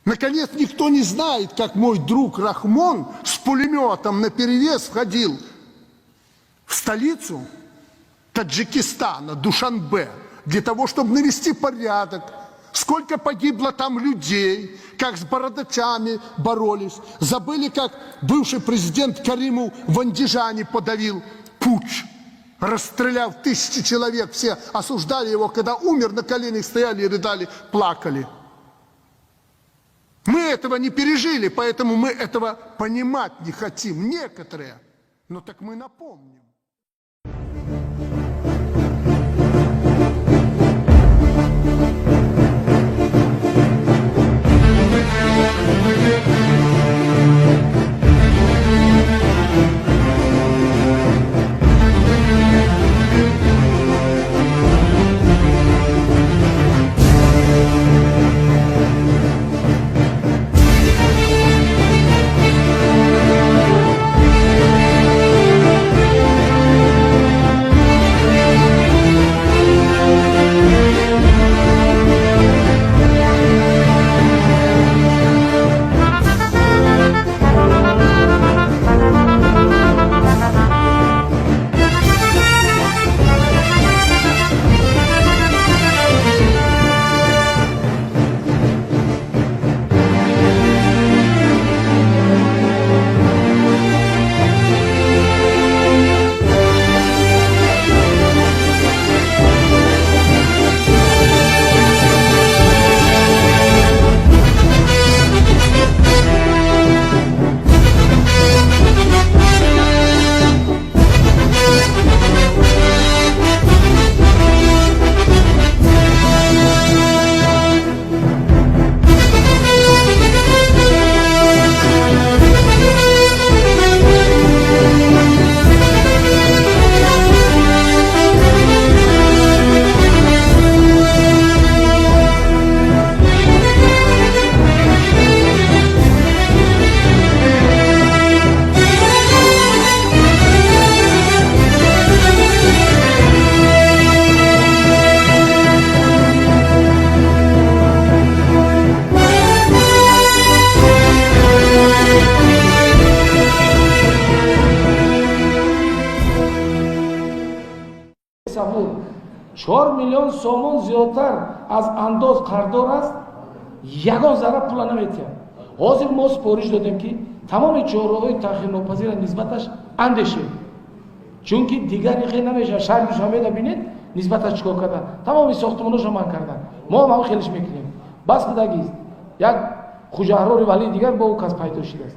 Наконец, никто не знает, как мой друг Рахмон с пулеметом наперевес входил в столицу Таджикистана, Душанбе, для того, чтобы навести порядок. Сколько погибло там людей, как с бородачами боролись. Забыли, как бывший президент Каримов в Андижане подавил путч, расстреляв тысячи человек. Все осуждали его, когда умер, на коленях стояли и рыдали, плакали. Мы этого не пережили, поэтому мы этого понимать не хотим. Некоторые. Но так мы напомним. 4 миллион сомон зиёдтар аз андоз қардор аст, ягон зарра пула наметиҳад. Ҳозир мо супориш додем, ки тамоми чораҳои таъхирнопазира нисбаташ андешем, чунки дигар хел намешавад. Шаҳри Душанбеда бинед, нисбаташ чикор кардан, тамоми сохтмоношо манъ кардан. Мо ҳам хелиш мекунем. Бас будагист, як Хуҷаҳрори валии дигар бо ӯ кас пайдо шудааст.